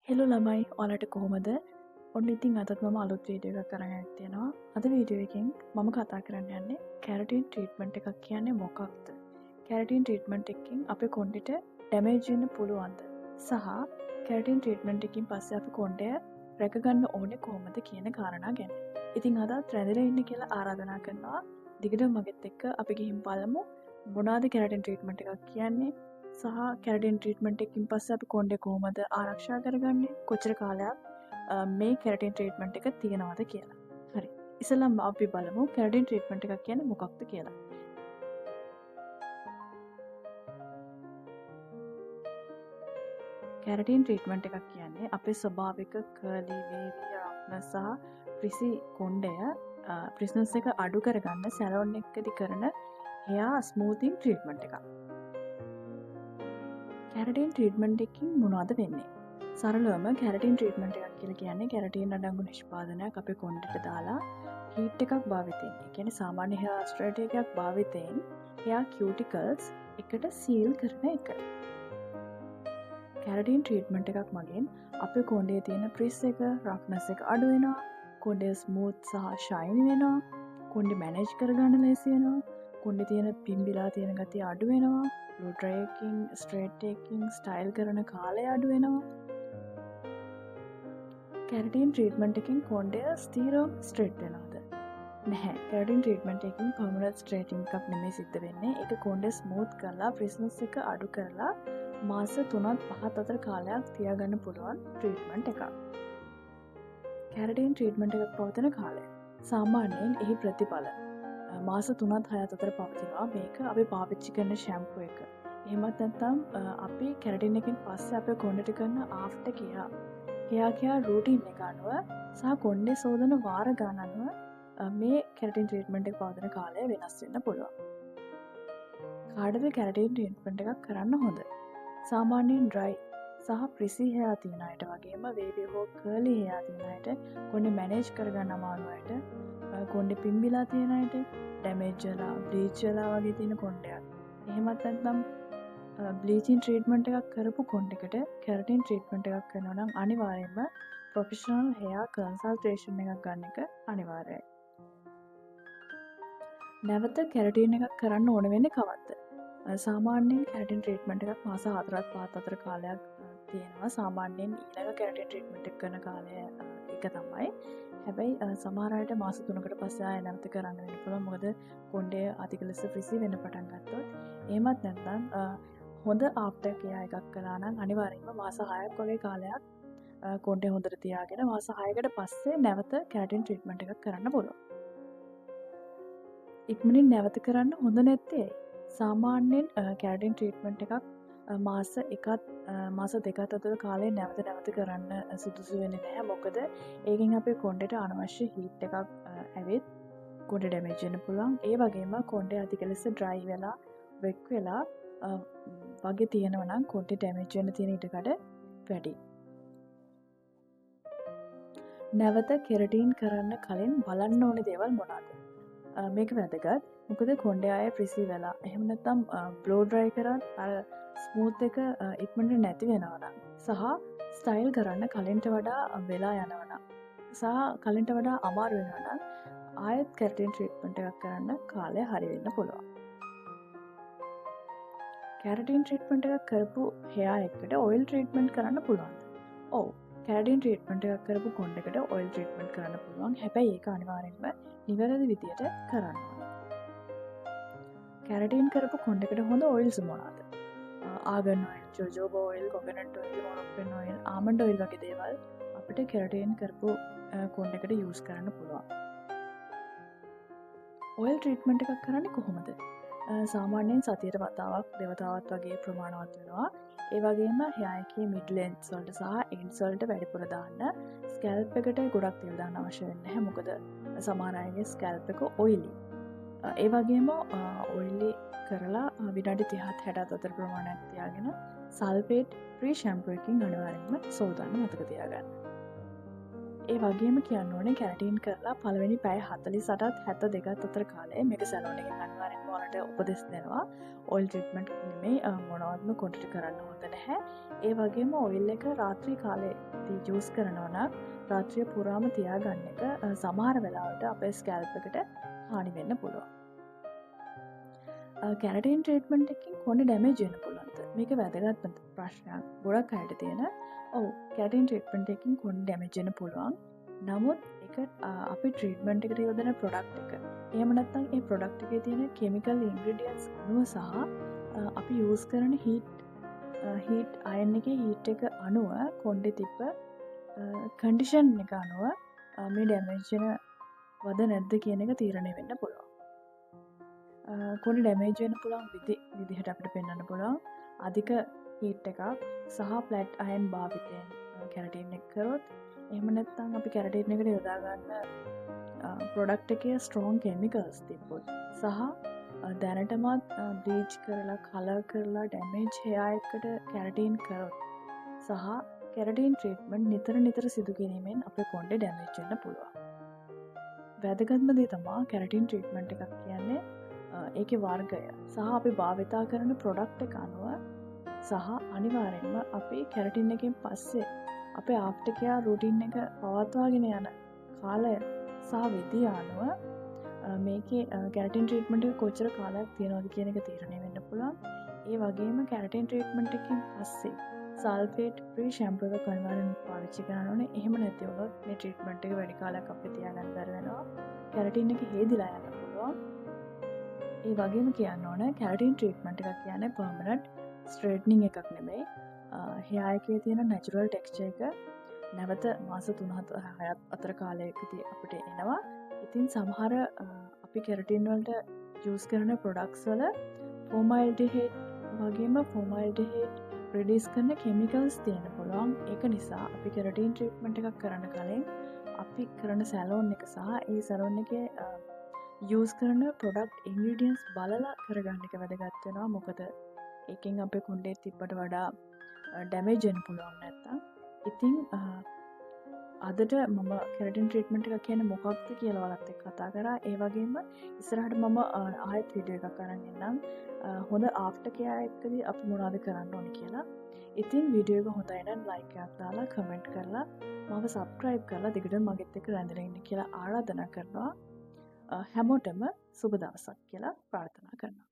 Hello ළමයි, ඔයාලට කොහොමද? ඔන්න ඉතින් අදත් මම අලුත් වීඩියෝ එකක් අරන් ආවිත් තියෙනවා. අද වීඩියෝ එකෙන් මම කතා කරන්න යන්නේ කැරටින් ට්‍රීට්මන්ට් එකක් කියන්නේ මොකක්ද? කැරටින් ට්‍රීට්මන්ට් එකකින් අපේ කොණ්ඩෙට ඩැමේජ් වෙන්න පුළුවන්ද? සහ කැරටින් ට්‍රීට්මන්ට් එකකින් පස්සේ අපි කොණ්ඩය රැකගන්න ඕනේ කොහොමද කියන කාරණා ගැන. ඉතින් අදත් රැඳිලා ඉන්න කියලා ආරාධනා කරනවා. දිගටම මගෙත් එක්ක අපි ගිහින් බලමු මොනවාද කැරටින් ට්‍රීට්මන්ට් එකක් කියන්නේ? සහ කැරටින් ට්‍රීට්මන්ට් එකකින් පස්සේ අපි කොණ්ඩේ කොහොමද ආරක්ෂා කරගන්නේ, කොච්චර කාලයක් මේ කැරටින් ට්‍රීට්මන්ට් එක තියෙනවද කියලා. හරි, ඉස්සෙල්ලාම අපි බලමු කැරටින් ට්‍රීට්මන්ට් එකක් කියන්නේ මොකක්ද කියලා. කැරටින් ට්‍රීට්මන්ට් එකක් කියන්නේ අපේ ස්වභාවික කර්ලි, වේවි, රෆ්නස් සහ ෆ්‍රිසි කොණ්ඩය ෆ්‍රිස්නස් එක අඩු කරගන්න සැලොන් එකකදී කරන හෙයා ස්මූතිං ට්‍රීට්මන්ට් එකක්. කැරටින් ට්‍රීට්මන්ට් එකකින් මොනවද වෙන්නේ? සරලවම කැරටින් ට්‍රීට්මන්ට් එකක් කියලා කියන්නේ කැරටින් අඩංගු නිෂ්පාදනයක් අපේ කොණ්ඩෙට දාලා හීට් එකක් භාවිතයෙන්, ඒ කියන්නේ සාමාන්‍ය හෙයා ස්ට්‍රේට් එකක් භාවිතයෙන් හෙයා කියුටිකල්ස් එකට සීල් කරන එක. කැරටින් ට්‍රීට්මන්ට් එකක් මගින් අපේ කොණ්ඩේ තියෙන ෆ්‍රිස් එක, රෆ්නස් එක අඩු වෙනවා, කොණ්ඩය ස්මූත් සහ ෂයිනි වෙනවා, කොණ්ඩේ මැනේජ් කරගන්න ලේසි වෙනවා, කොණ්ඩේ තියෙන පිම්බිලා තියෙන ගතිය අඩු වෙනවා, බ්ලෝ ඩ්‍රයි එකකින්, ස්ට්‍රේට් එකකින් ස්ටයිල් කරන කාලය අඩු වෙනවා. කැරටින් ට්‍රීට්මන්ට් එකකින් කොණ්ඩය ස්ථිරවම ස්ට්‍රේට් වෙනවද? නැහැ. කැරටින් ට්‍රීට්මන්ට් එකකින් පර්මනන්ට් ස්ට්‍රේටින් එකක් නෙමෙයි සිද්ධ වෙන්නේ. ඒක කොණ්ඩය ස්මූත් කරලා ෆ්‍රිස්නස් එක අඩු කරලා මාස 3ත් 5ත් අතර කාලයක් තියාගන්න පුළුවන් ට්‍රීට්මන්ට් එකක්. කැරටින් ට්‍රීට්මන්ට් එකක් පවතින කාලය සාමාන්‍යයෙන් එහි ප්‍රතිඵල මාස 3ත් 6ත් අතර පවතිනවා. මේක අපි පාවිච්චි කරන ෂැම්පු එක, එහෙමත් නැත්නම් අපි කැරටින් එකෙන් පස්සේ අපේ කොණ්ඩෙට කරන after care, hair care routine එක අනුව සහ කොණ්ඩේ සෝදන වාර ගණන අනුව මේ කැරටින් ට්‍රීට්මන්ට් එක පවතින කාලය වෙනස් වෙන්න පුළුවන්. කාටද කැරටින් ට්‍රීට්මන්ට් එකක් කරන්න හොඳ? සාමාන්‍යයෙන් ඩ්‍රයි සහ ෆ්‍රිසි හෙයා තියෙන අයට වගේම වේවි හෝ කර්ලි හෙයා තියෙන අයට, කොණ්ඩේ මැනේජ් කරගන්න අමාරු අයට, කොණ්ඩේ පිම්බිලා තියෙන අයට, ඩැමේජ් වෙලා, බ්ලීච් වෙලා වගේ තියෙන කොණ්ඩයක්, එහෙමත් නැත්නම් බ්ලීචින් ට්‍රීට්මන්ට් එකක් කරපු කොණ්ඩෙකට කැරටින් ට්‍රීට්මන්ට් එකක් කරනවා නම් අනිවාර්යයෙන්ම ප්‍රොෆෙෂනල් හෙයා කන්සල්ටේෂන් එකක් ගන්න එක අනිවාර්යයි. නැවත කැරටින් එකක් කරන්න ඕන වෙන්නේ කවද්ද? සාමාන්‍යයෙන් කැරටින් ට්‍රීට්මන්ට් එකක් මාස 4ත් 5ත් අතර කාලයක් තියෙනවා. සාමාන්‍යයෙන් ඊළඟ කැරටින් ට්‍රීට්මන්ට් එක කරන කාලය එක තමයි. හැබැයි සමහර අයට මාස 3කට පස්සේ ආයෙ නැවත කරන්න වෙන්න පුළුවන්. මොකද කොණ්ඩය අධික ලෙස ෆ්‍රිසි වෙන්න පටන් ගත්තොත්. එහෙමත් නැත්නම් හොඳ ආෆ්ටර් කෙයා එකක් කළා නම් අනිවාර්යයෙන්ම මාස 6ක් වගේ කාලයක් කොණ්ඩේ හොඳට තියාගෙන මාස 6කට පස්සේ නැවත කැරටින් ට්‍රීට්මන්ට් එකක් කරන්න පුළුවන්. ඉක්මනින් නැවත කරන්න හොඳ නැත්තේ ඇයි? සාමාන්‍යයෙන් කැරටින් ට්‍රීට්මන්ට් එකක් මාස එකත් මාස දෙකත් අතර කාලය නැවත නැවත කරන්න සුදුසු වෙන්නේ නැහැ. මොකද ඒකෙන් අපේ කොණ්ඩේට අනවශ්‍ය හීට් එකක් ඇවිත් කොණ්ඩේ ඩැමේජ් වෙන්න පුළුවන්. ඒ වගේම කොණ්ඩේ අධික ලෙස ඩ්‍රයි වෙලා වෙක් වෙලා වගේ තියෙනවා නම් කොණ්ඩේ ඩැමේජ් වෙන්න තියෙන ඉඩකඩ වැඩි. නැවත කෙරටින් කරන්න කලින් බලන්න ඕනේ දේවල් මොනවාද? මේක වැදගත්. මොකද කොණ්ඩේ ආයේ ෆ්‍රිසි වෙලා, එහෙම නැත්නම් බ්ලෝ ඩ්‍රයි කරත් අර ස්මූත් එක ඉක්මනට නැති වෙනවා නම්, සහ ස්ටයිල් කරන්න කලින්ට වඩා වෙලා යනවා නම්, සහ කලින්ට වඩා අමාරු වෙනවා නම් ආයෙත් කැරටින් ට්‍රීට්මන්ට් එකක් කරන්න කාලය හරි වෙන්න පුළුවන්. කැරටින් ට්‍රීට්මන්ට් එකක් කරපු හෙයා එකකට ඔයිල් ට්‍රීට්මන්ට් කරන්න පුළුවන්ද? ඔව්, කැරටින් ට්‍රීට්මන්ට් එකක් කරපු කොණ්ඩෙකට ඔයිල් ට්‍රීට්මන්ට් කරන්න පුළුවන්. හැබැයි ඒක අනිවාර්යෙන්ම නිවැරදි විදියට කරන්න ඕනේ. කැරටින් කරපු කොණ්ඩෙකට හොඳ ඔයිල්ස් මොනවාද? Argan oil, jojoba oil, coconut oil, Moroccan oil, almond oil වගේ දේවල් අපිට කැරටින් කරපු කොණ්ඩෙකට යූස් කරන්න පුළුවන්. ඔයිල් ට්‍රීට්මන්ට් එකක් කරන්නේ කොහොමද? සාමාන්‍යයෙන් සතියට වතාවක් දෙවතාවක් වගේ ප්‍රමාණවත් වෙනවා. ඒ වගේම හෙයා එකේ මිඩ් ලෙන්ත්ස් වලට සහ එන්ඩ්ස් වලට වැඩිපුර දාන්න. ස්කැල්ප් එකට ගොඩක් තෙල් දාන්න අවශ්‍ය වෙන්නේ නැහැ. මොකද සමහර අයගේ ස්කැල්ප් එක ඔයිලි. ඒ වගේම ඔයිලි කරලා විනාඩි 30ත් 60ත් අතර ප්‍රමාණයක් තියාගෙන සල්ෆේට් ෆ්‍රී ෂැම්පූ එකකින් අනිවාර්යයෙන්ම සෝදන්න මතක තියාගන්න. ඒ වගේම කියන්න ඕනේ කැරටින් කරලා පළවෙනි පැය 48ත් 72ත් අතර කාලය මේක සැලෝන් එකෙන් අනිවාර්යෙන්ම ඔයාලට උපදෙස් දෙනවා. ඔයිල් ට්‍රීට්මන්ට් නෙමෙයි මොනවත්ම කොණ්ඩෙට කරන්න හොඳ නැහැ. ඒ වගේම ඔයිල් එක රාත්‍රී කාලේදී යූස් කරනවා නම් රාත්‍රිය පුරාම තියාගන්න එක සමහර වෙලාවට අපේ ස්කැල්ප් එකට හානි වෙන්න පුළුවන්. කැරටින් ට්‍රීට්මන්ට් එකකින් කොණ්ඩේ ඩැමේජ් වෙන්න පුළුවන්ද? මේක වැදගත් ප්‍රශ්නයක් ගොඩක් අයට තියෙන. ඔව්, කැරටින් ට්‍රීට්මන්ට් එකකින් කොණ්ඩේ ඩැමේජ් වෙන්න පුළුවන්. නමුත් ඒක අපි ට්‍රීට්මන්ට් එකට යොදන ප්‍රොඩක්ට් එක, එහෙම නැත්නම් ඒ ප්‍රොඩක්ට් එකේ තියෙන කෙමිකල් ඉන්ග්‍රීඩියන්ට්ස් අනුව සහ අපි යූස් කරන හීට් අයන් එකේ හීට් එක අනුව කොණ්ඩේ තිබ්බ කන්ඩිෂන් එක අනුව මේ ඩැමේජ් වෙනවද නැද්ද කියන එක තීරණය වෙන්න පුළුවන්. කොණ්ඩේ ඩැමේජ් වෙන්න පුළුවන් විදිහට අපිට පෙන්වන්න පුළුවන්. අධික හීට් එකක් සහ ෆ්ලැට් අයන් භාවිතයෙන් කැරටින් එක කරොත්, එහෙම නැත්නම් අපි කැරටින් එකට යොදා ගන්න ප්‍රොඩක්ට් එකේ ස්ට්‍රෝං කෙමිකල්ස් තිබ්බොත් සහ දැනටමත් බ්ලීච් කරලා කලර් කරලා ඩැමේජ් හෙයා එකකට කැරටින් කරොත් සහ කැරටින් ට්‍රීට්මන්ට් නිතර නිතර සිදු කිරීමෙන් අපේ කොණ්ඩේ ඩැමේජ් වෙන්න පුළුවන්. වැදගත්ම දේ තමා කැරටින් ට්‍රීට්මන්ට් එකක් කියන්නේ ඒකේ වර්ගය සහ අපි භාවිතා කරන ප්‍රොඩක්ට් එක අනුව සහ අනිවාර්යෙන්ම අපි කැරටින් එකෙන් පස්සේ අපේ ආෆ්ටර් කෙයාර් රූටින් එක පවත්වාගෙන යන කාලය සහ විදිය අනුව මේකේ කැරටින් ට්‍රීට්මන්ට් එක කොච්චර කාලයක් තියනවද කියන එක තීරණය වෙන්න පුළුවන්. ඒ වගේම කැරටින් ට්‍රීට්මන්ට් එකකින් පස්සේ සල්ෆේට් ෆ්‍රී ෂැම්පූ එකක් අනිවාර්යෙන්ම පාවිච්චි කරන්න ඕනේ. එහෙම නැති වුණොත් මේ ට්‍රීට්මන්ට් එක වැඩි කාලයක් අපිට තියාගන්න බැරි වෙනවා. කැරටින් එක හේදිලා යන්න පුළුවන්. ඒ වගේම කියන්න ඕන කැරටින් ට්‍රීට්මන්ට් එකක් කියන්නේ පර්මනන්ට් ස්ට්‍රේට්නින් එකක් නෙමෙයි. හෙයා එකේ තියෙන නැචරල් ටෙක්ස්චර් එක නැවත මාස 3-6 අතර කාලයකදී අපිට එනවා. ඉතින් සමහර අපි කැරටින් වලට යූස් කරන ප්‍රොඩක්ට්ස් වල ෆෝමල්ඩිහයිඩ් වගේම ෆෝමල්ඩිහයිඩ් රිලීස් කරන කෙමිකල්ස් තියෙන්න පුළුවන්. ඒක නිසා අපි කැරටින් ට්‍රීට්මන්ට් එකක් කරන්න කලින් අපි කරන සැලෝන් එක සහ ඒ සැලෝන් එකේ යූස් කරන ප්‍රොඩක්ට් ඉන්ග්‍රීඩියන්ට්ස් බලලා කරගන්න එක වැදගත් වෙනවා. මොකද ඒකෙන් අපේ කොණ්ඩේ තිබ්බට වඩා ඩැමේජ් වෙන්න පුළුවන් නැත්තම්. ඉතින් අදට මම කැරටින් ට්‍රීට්මන්ට් එකක් කියන්නේ මොකක්ද කියලා ඔයාලත් එක්ක කතා කරා. ඒ වගේම ඉස්සරහට මම ආයෙත් වීඩියෝ එකක් අරන් එන්නම්. හොඳ ආෆ්ටර් කෙයාර් එකකදී අපි මොනවද කරන්න ඕනේ කියලා. ඉතින් වීඩියෝ එක හොඳයි නම් ලයික් එකක් දාලා කමෙන්ට් කරලා මාව සබ්ස්ක්‍රයිබ් කරලා දිගටම මගෙත් එක්ක රැඳිලා ඉන්න කියලා ආරාධනා කරනවා. හැමෝටම සුබ දවසක් කියලා ප්‍රාර්ථනා කරනවා.